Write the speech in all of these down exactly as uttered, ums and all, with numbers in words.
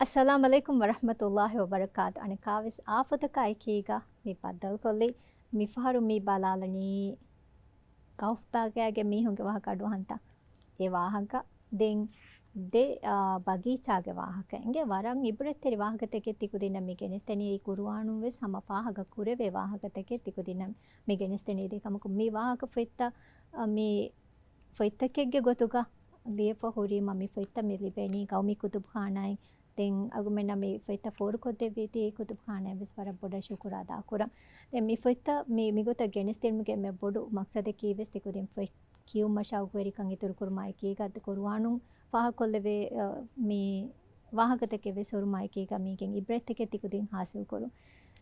އައްސަލާމު ޢަލައިކުމް ވަރަޙްމަތުﷲި ވަބަރަކާތު. އަނެއްކާވެސް އާފަތަކާ އެކީގަ މި ބައްދަލުކޮށްލީ. މިފަހަރު މި ބަލާލަނީ ގައުފް ބާގާގެ މީހުންގެ ވާހަކަ އަޑުއަހަންތަ؟ އެ ވާހަކަ ދެން ދެ، އާ، ބަގީޗާގެ ވާހަކަ އިނގޭ. ވަރަށް އިބްރަތްތެރި ވާހަކަތަކެއް ތިކުދިންނަށް މި ގެނެސްދެނީ. އެއީ ޤުރުއާނުން ވެސް ހަމަ ފާހަގަ ކުރެވޭ ވާހަކަތަކެއް ތިކުދިންނަށް މި ގެނެސްދެނީ. އެކަމަކު މި ވާހަކަ ފޮތްތައް، އަ، މި ފޮތްތަކެއްގެ ގޮތުގަ ލިޔެފަ ހުރީމަ މި ފޮތްތައް މި ލިބެނީ ގައުމީ ކުތުބުޚާނާއިން. ދެން އަޅުގަނޑުމެންނަށް މި ފޮތްތައް ފޯރުކޮށްދެއްވީތީ ކުތުބުޚާނާއަށް ވެސް ވަރަށް ބޮޑަށް ޝުކުރު އަދާކުރަން. ދެން މި ފޮތްތައް މި، މިގޮތަށް ގެނެސްދިނުމުގެ އެންމެ ބޮޑު މަޤްޞަދަކީ ވެސް ތިކުދިން ފޮތް ކިޔުމަށް ޝައުޤުވެރިކަން އިތުރުކުރުމާއެކީގަ، ޤުރުއާނުން ފާހަގަކޮށްލެވޭ، އަ، މި ވާހަކަތަކެއް ވެސް ހުރުމާއެކީގަ މީގެން އިބްރަތްތަކެއް ތިކުދިން ޙާޞިލްކުރުން.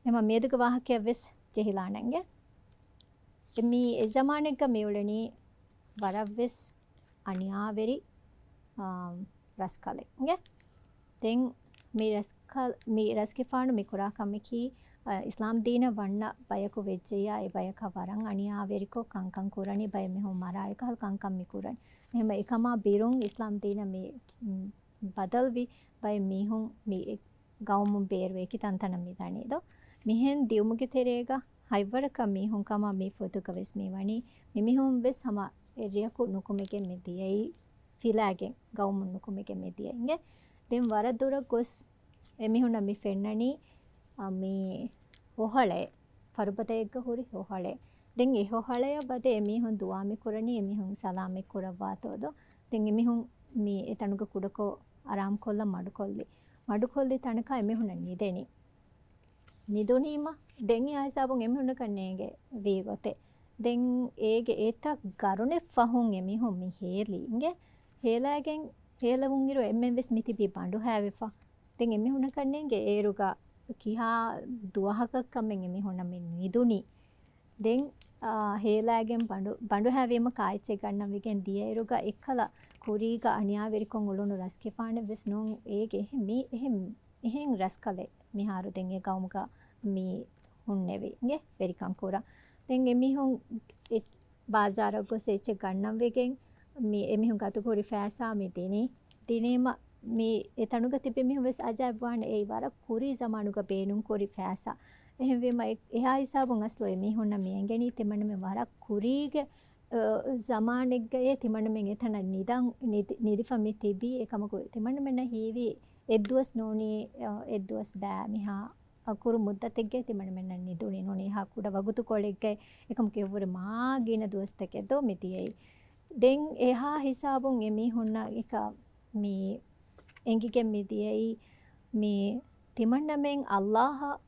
އެހެންވީމަ މިއަދުގެ ވާހަކައަށް ވެސް ޖެހިލާނަންގެ. މި އެ ޒަމާނެއްގަ މިއުޅެނީ ވަރަށްވެސް އަނިޔާވެރި، އާ، ރަސްކަލެއްގެ. ދެން މި ރަސްކަލް-، މި ރަސްގެފާނު މި ކުރާ ކަމަކީ، އަ، އިސްލާމް ދީނަށް ވަންނަ ބަޔަކު ވެއްޖެއްޔާ، އެ ބަޔަކަށް ވަރަށް އަނިޔާވެރިކޮށް ކަންކަން ކުރަނީ، ބައެއް މީހުން މަރާ އެކަހަލަ ކަންކަން މި ކުރަނީ. އެހެންވީމަ އެކަމާ ބިރުން އިސްލާމް ދީނަށް މި، މް، ބަދަލުވި ބައެއް މީހުން މި އެ ގައުމުން ބޭރުވެ އެކި ތަންތަނަށް މި ދަނީ ދޯ. މިހެން ދިއުމުގެ ތެރޭގަ ހަތްވަރަކަށް މީހުން ކަމަށް މި ފޮތުގަ ވެސް މި ވަނީ. މި މީހުން ވެސް ހަމަ އެއްރެއަކު ނުކުމެގެން މި ދިޔައީ، ފިލާގެން ގައުމުން ނުކުމެގެން މި ދިޔައިނގެ. ދެން ވަރަށް ދުރަށް ގޮސް އެމީހުންނަށް މި ފެންނަނީ، އަ، މި ހޮހަޅޭ، ފަރުބަދައެއްގަ ހުރި ހޮހަޅޭ. ދެން އެ ހޮހަޅެޔަށް ވަދެ އެމީހުން ދުޢާ މި ކުރަނީ، އެމީހުން ސަލާމަތް ކުރައްވާތޯ ދޯ. ދެން އެމީހުން މި އެ ތަނުގަ ކުޑަކޮށް އަރާމްކޮށްލަން މަޑުކޮށްލި. މަޑުކޮށްލި ތަނަކަށް އެމީހުންނަށް ނިދެނީ. ނިދުނީމަ ދެން އެ ހިސާބުން އެމީހުންނަކަށް ނޭނގެ ވީ ގޮތެއް. ދެން އޭގެ އެތައް ގަރުނެއް ފަހުން އެމީހުން މި ހޭލި އިނގޭ. ހޭލާގެން ހޭލެވުންއިރު އެންމެން ވެސް މި ތިބީ ބަނޑުހައިވެފަ. ދެން އެމީހުންނަކަށް ނޭނގެ އޭރުގަ ކިހާ ދުވަހަކަށް ކަމެއް އެމީހުންނަށް މި ނިދުނީ. ދެން، އާ، ހޭލާގެން ބަނޑު-، ބަނޑުހައިވީމަ ކާއެއްޗެއް ގަންނަންވެގެން ދިޔައިރުގަ އެއްކަލަ ކުރީގަ އަނިޔާވެރިކޮށް އުޅުނު ރަސްގެފާނެއް ވެސް ނޫން. އޭގެ އެހެން މީ، އެހެން، އެހެން ރަސްކަލެއް މިހާރު ދެން އެ ގައުމުގަ މި ހުންނެވި އިނގޭ ވެރިކަން ކުރަން. ދެން އެމީހުން އެ ބާޒާރަށް ގޮސް އެއްޗެއް ގަންނަން ވެގެން މި އެމީހުން ގަތުކުރި ފައިސާ މި ދިނީ. ދިނީމަ މި އެ ތަނުގަ ތިބި މީހުން ވެސް އަޖައިބުވާނެ އެއީ ވަރަށް ކުރީ ޒަމާނުގަ ބޭނުންކުރި ފައިސާ. އެހެންވީމަ އެ-، އެހާ ހިސާބުން އަސްލު އެމީހުންނަށް މި އެނގެނީ ތިމަންނަމެން ވަރަށް ކުރީގެ، އަ، ޒަމާނެއްގައޭ ތިމަންނަމެން އެތަނަށް ނިދަން، ނިދި-، ނިދިފަ މި ތިބީ. އެކަމަކު ތިމަންނަމެންނަށް ހީވީ އެއްދުވަސް ނޫނީ، އަ، އެއްދުވަސް ބައި މިހާ އަ، ކުރު މުއްދަތެއްގައި ތިމަންމެންނަށް ނިދުނީ ނޫނީ އެހާ ކުޑަ ވަގުތުކޮޅެއްގައި. އެކަމަކު އެއްވުރެ މާ ގިނަ ދުވަސްތަކެއް ދޯ މި ދިޔައީ. ދެން އެހާ ހިސާބުން އެމީހުންނަށް އެކަ މި އެނގިގެން މި ދިޔައީ މި ތިމަންނަމެން އައްލާހަށް،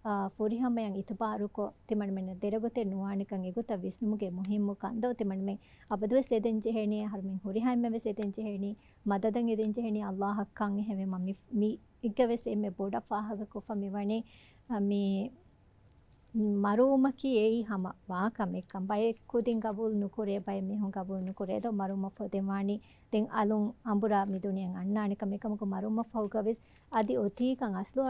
އާ، ފުރިހަމަޔަށް އިތުބާރުކޮށް، ތިމަންމެންނަށް ދެރަގޮތެއް ނުވާނެކަން އެގޮތަށް ވިސްނުމުގެ މުހިއްމުކަން ދޯ. ތިމަންމެން އަބަދުވެސް އެދެން ޖެހޭނީ، އަހަރުމެން ހުރިހާ އެންމެން ވެސް އެދެން ޖެހޭނީ، މަދަދަށް އެދެން ޖެހޭނީ އައްލާހަށްކަން. އެހެންވީމަ މި، މި އިއްގަ ވެސް އެންމެ ބޮޑަށް ފާހަގަކޮށްފަ މިވަނީ، އަ، މި މަރުވުމަކީ އެއީ ހަމަ ވާކަމެއްކަން. ބައެއް ކުދިން ގަބޫލު ނުކުރޭ، ބައެއް މީހުން ގަބޫލު ނުކުރޭ ދޯ. މަރުވުމަށްފަހު ދެން ވާނީ ދެން އަލުން އަނބުރާ މި ދުނިޔެއަށް އަންނާނެ ކަމެއް. އެކަމަކު މަރުވުމަށްފަހުގަ ވެސް އަދި އޮތީކަން އަސްލު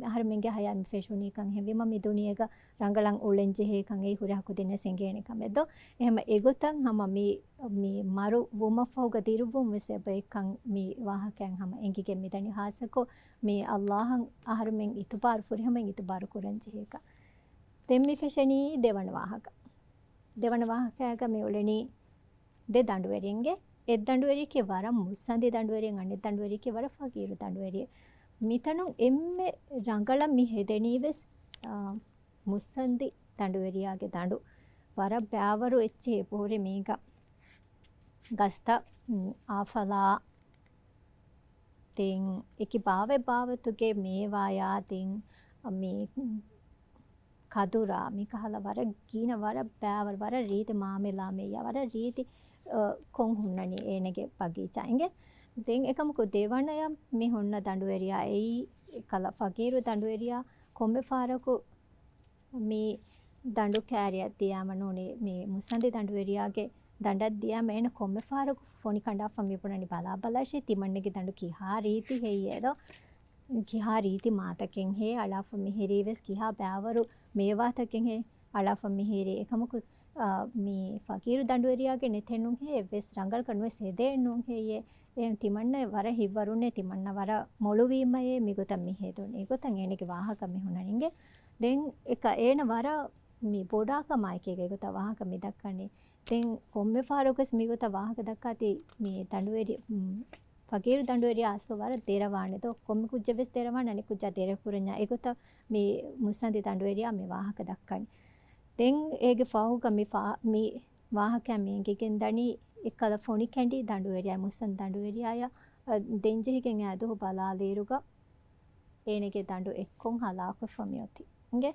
އަހަރެމެންގެ ހަޔާތް މި ފެށުނީކަން. އެހެންވީމަ މި ދުނިޔޭގަ ރަނގަޅަށް އުޅެން ޖެހޭކަން އެއީ ހުރިހާ ކުދިންނަށް އެނގޭނެ ކަމެއް ދޯ. އެހެންވީމަ އެގޮތަށް ހަމަ މި، މި މަރު ވުމަށްފަހުގަ ދިރުވުން ވެސް އެބައެއްކަން މި ވާހަކައިން ހަމަ އެނގިގެން މިދަނީ. ހާއްސަކޮށް މި އައްލާހަށް އަހަރުމެން އިތުބާރު، ފުރިހަމައިން އިތުބާރު ކުރަން ޖެހޭކަން. ދެން މި ފެށެނީ ދެވަނަ ވާހަކަ. ދެވަނަ ވާހަކައިގަ މި އުޅެނީ ދެ ދަނޑުވެރިންގެ، އެއް ދަނޑުވެރިއަކީ ވަރަށް މުއްސަނދި ދަނޑުވެރިއެއް، އަނެއް ދަނޑުވެރިއަކީ ވަރަށް ފަގީރު ދަނޑުވެރިއެއް. މިތަނުން އެންމެ ރަނގަޅަށް މި ހެދެނީ ވެސް، އާ، މުއްސަނދި ދަނޑުވެރިޔާގެ ދަނޑު. ވަރަށް ބައިވަރު އެއްޗެހި އެބަހުރި މީގަ. ގަސްތައް، އު، އާފަލާ، ދެން އެކި ބާވަތް ބާވަތުގެ މޭވާޔާ، ދެން މި ކަދުރާ، މިކަހަލަ ވަރަށް ގިނަ، ވަރަށް ބައިވަރު، ވަރަށް ރީތި މާމެލާ މެއްޔާ، ވަރަށް ރީތި، އަ، ކޮން ހުންނަނީ އޭނަގެ ބަގީޗާ އިނގޭ. ދެން އެކަމަކު ދެވަނަޔަށް މި ހުންނަ ދަނޑުވެރިޔާ އެއީ ކަލަ ފަގީރު ދަނޑުވެރިޔާ. ކޮންމެ ފަހަރަކު މި ދަނޑު ކާރިއަށް ދިޔާމަ ނޫނީ، މި މުއްސަނދި ދަނޑުވެރިޔާގެ ދަނޑަށް ދިޔާމަ އޭނަ ކޮންމެ ފަހަރަކު ފޮނި ކަނޑާފަ މިބުނަނީ ބަލާ ބަލާށޭ ތިމަންނަގެ ދަނޑު ކިހާ ރީތި ހެއްޔޭ ދޯ؟ ކިހާ ރީތި މާތަކެއް ހޭ އަޅާފަ މިހިރީ ވެސް ކިހާ ބައިވަރު މޭވާތަކެއް ހޭ އަޅާފަ މިހިރީ. އެކަމަކު، އާ، މި ފަގީރު ދަނޑުވެރިޔާގެ ނެތެއް ނޫން ހޭ އެއްވެސް ރަނގަޅަކަށް ނުވެސް ހެދޭ ނޫން ހެއްޔޭ. އެ ތިމަންނަ ވަރަށް ހިތްވަރުންނޭ، ތިމަންނަ ވަރަށް މޮޅުވީމައޭ މިގޮތަށް މި ހެދުނީ. އެގޮތަށް އޭނަގެ ވާހަކަ މި ހުންނަނީ. އިނގޭ ދެން އެކަ އޭނަ ވަރަށް މި ބޮޑާކަމާއެކީގަ އެގޮތަށް ވާހަކަ މި ދައްކަނީ. ދެން ކޮންމެ ފަހަރަކުވެސް މިގޮތަށް ވާހަކަ ދައްކާތީ މި ދަނޑުވެރި، މް، ފަގީރު ދަނޑުވެރިޔާ އަސްލު ވަރަށް ދެރަވާނެ ދޯ. ކޮންމެ ކުއްޖެއް ވެސް ދެރަވާނެ، އަނެއް ކުއްޖާ ދެރަކުރަންޏާ. އެގޮތަށް މި މުއްސަނދި ދަނޑުވެރިޔާ މި ވާހަކަ ދައްކަނީ. ދެން އޭގެ ފަހުގަ މި ފާ-، މި ވާހަކައިން މި އެނގިގެން ދަނީ އެއްކަލަ ފޮނި ކެނޑި ދަނޑުވެރިޔާ، މުއްސަނދި ދަނޑުވެރިޔާޔާ، އަ، ދެންޖެހިގެން އައި ދުވަހު ބަލާލިއިރުގަ އޭނަގެ ދަނޑު އެއްކޮށް ހަލާކުވެފަ މިއޮތީ. އިނގޭ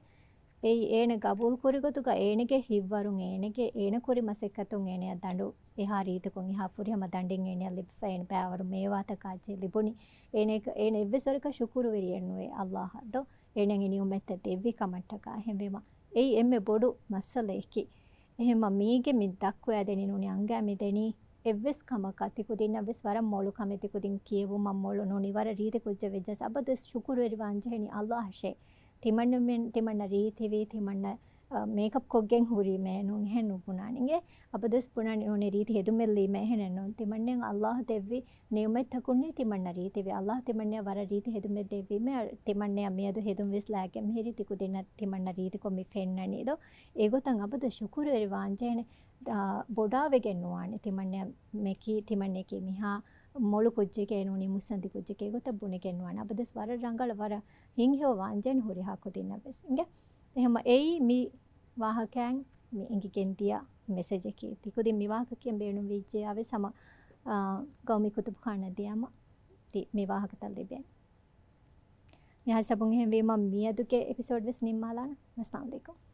އެއީ އޭނަ ގަބޫލު ކުރި ގޮތުގަ އޭނަގެ ހިތްވަރުން، އޭނަގެ، އޭނަ ކުރި މަސައްކަތުން އޭނަޔަށް ދަނޑު އެހާ ރީތިކޮށް އެހާ ފުރިހަމަ ދަނޑެއް އޭނަޔަށް ލިބިފަ އޭނަ ބައިވަރު މޭވާތަކާ ޖެ ލިބުނީ. އޭނަ، އޭނަ އެއްވެސް ވަރަކަށް ޝުކުރުވެރިއެއް ނުވޭ އައްލާހަށް ދޯ، އޭނަ އެ ނިޢުމަތްތައް ދެއްވި ކަމަށްޓަކާ. އެހެންވީމަ އެއީ އެންމެ ބޮޑު މައްސަލައަކީ. އެހެންމަ މީގެ މި ދައްކުވާދެނީ ނޫނީ އަނގައި މި ދެނީ އެއްވެސް ކަމަކަށް ތިކުދިންނަށް ވެސް ވަރަށް މޮޅު ކަމެއް، ތިކުދިން ކިޔެވުމަށް މޮޅު ނޫނީ ވަރަށް ރީތި ކުއްޖެއް ވެއްޖަސް އަބަދުވެސް ޝުކުރުވެރިވާން ޖެހެނީ އައްލާހަށޭ. ތިމަންނަމެން، ތިމަންނަ ރީތިވީ، ތިމަންނަ، އަ، މޭކަޕް ކޮށްގެން ހުރީ މޭ ނޫން، އެހެން ނުބުނާނެ. އިނގޭ އަބަދުވެސް ބުނާނެ ނޫނީ ރީތި ހެދުމެއް ލީމޭ، އެހެނެއް ނޫން. ތިމަންނައަށް އައްލާހު ދެއްވި ނިޢުމަތްތަކުންނޭ ތިމަންނަ ރީތިވީ. އައްލާހު ތިމަންނައަށް ވަރަށް ރީތި ހެދުމެއް ދެއްވީމޭ، ތިމަންނައަށް މިއަދު ހެދުން ވެސް ލާގެން މިހިރީ ތިކުދިންނަށް ތިމަންނަ ރީތިކޮށް މި ފެންނަނީ ދޯ. އެގޮތަށް އަބަދު ޝުކުރުވެރިވާން ޖެހޭނެ. އާ، ބޮޑާވެގެން ނުވާނެ. ތިމަންނަ މެކީ، ތިމަންނައަކީ މިހާ މޮޅު ކުއްޖެކޭ ނޫނީ މުއްސަނދި ކުއްޖެކޭ ގޮތަށް ބުނެގެން ނުވާނެ. އަބަދުވެސް ވަރަށް ރަނގަޅަށް ވަރަށް ހިތްހެޔޮވާން ޖެހޭނެ ހުރިހާ ކުދިންނަށް ވެސް. އިނގޭ އެހެންމަ އެއީ މި ވާހަކައިން މި އެނގިގެން ދިޔަ މެސެޖަކީ. ތިކުދިން މި ވާހަކަ ކިޔަން ބޭނުންވިއްޖެޔާ ވެސް ހަމަ، އާ، ގައުމީ ކުތުބުޚާނާ ދިޔާމަ ތި މި ވާހަކަތައް ލިބޭނެ. މިހާ ހިސާބުން އެހެންވީމަ މިއަދުގެ އެޕިސޯޑް ވެސް ނިންމާލާނަން. އައްސަލާމު ޢަލައިކުމް.